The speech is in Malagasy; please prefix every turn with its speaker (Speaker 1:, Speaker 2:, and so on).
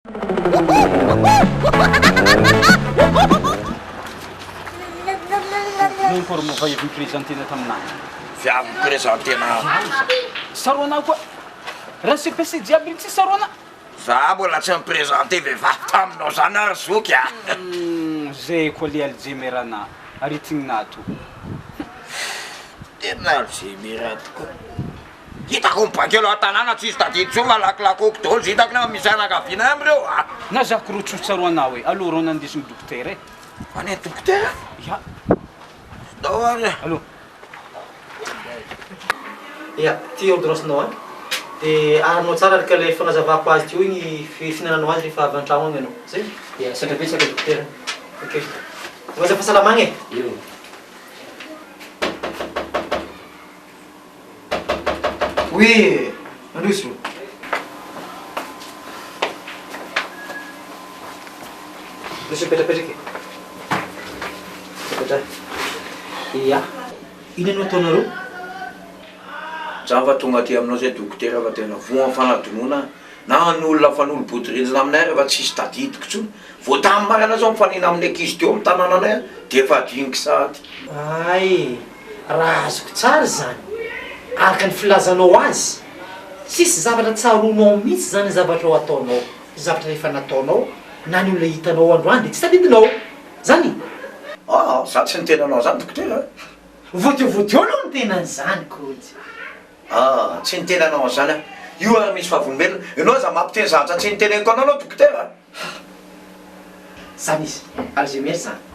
Speaker 1: Non encore mo vaiavy mi-presenter-na taminah.
Speaker 2: Viavy mi-presenter-na.
Speaker 1: Tsaroanah koa. Raha CPC jiaby iny tsy tsaroanah.
Speaker 2: Za mbola tsy ni-presenter vehivavy taminao zany aho ry zoky a.
Speaker 1: Zay koa le Alzheimer anah, aretigninah to.
Speaker 2: Tena Alzheimer tokoa. Hitako ny bakeo an-tanàna tsisy tadidy intsony malakilakoky daholo zay hitako nefa misy fianakaviana ihany reo a!
Speaker 1: Na za ko ro tsy ho tsaroanao e! Alou rô nandesigny dokotera e!
Speaker 2: Any an dokotera?
Speaker 1: Ya!
Speaker 2: Ndao ary e!
Speaker 1: Alou.
Speaker 3: Ya, ty ordonnance-nao an! De aharonao tsara araka ilay fanazavako azy teo igny fihinananao azy rehefa avy an-tragno agny ianao. Zay? Ya, misaotra betsaka dokotera. Ok. Milaza fahasalamagna e! Eo. Oui, mandroso. Ndroso mipetrapetraka e. Mipetrapetraha. Ia. Inona no ataonareo?
Speaker 2: Za fa tonga aty aminao zay dokotera fa tena voan'ny fanadinoana na ny olona mifanolo-bodirindrina aminay ary efa tsisy tadidiko intsony. Vao tamin'ny maraina zao mifanena amin'ny ankizy teo amin'ny tanànanay aho dia efa adinoko sahady.
Speaker 3: Hay, raha azoko tsara izany, araka ny filazanao azy, tsisy zavatra tsaroanao mihitsy izany ny zavatra ho ataonao, ny zavatra efa nataonao, na ny olona hitanao androany dia tsy tadidinao. Zany?
Speaker 2: Aa, za tsy niteny anao an'izany dokotera a!
Speaker 3: Vao teo vao teo aloha niteny an'izany Kojy.
Speaker 2: Aa, tsy niteny anao an'izany aho. Io ary misy vavolombelona. Ianao aza mampiteny zavatra tsy niteneniko anao aloha dokotera a!
Speaker 3: Ha! Zany izy. Alzheimer zany.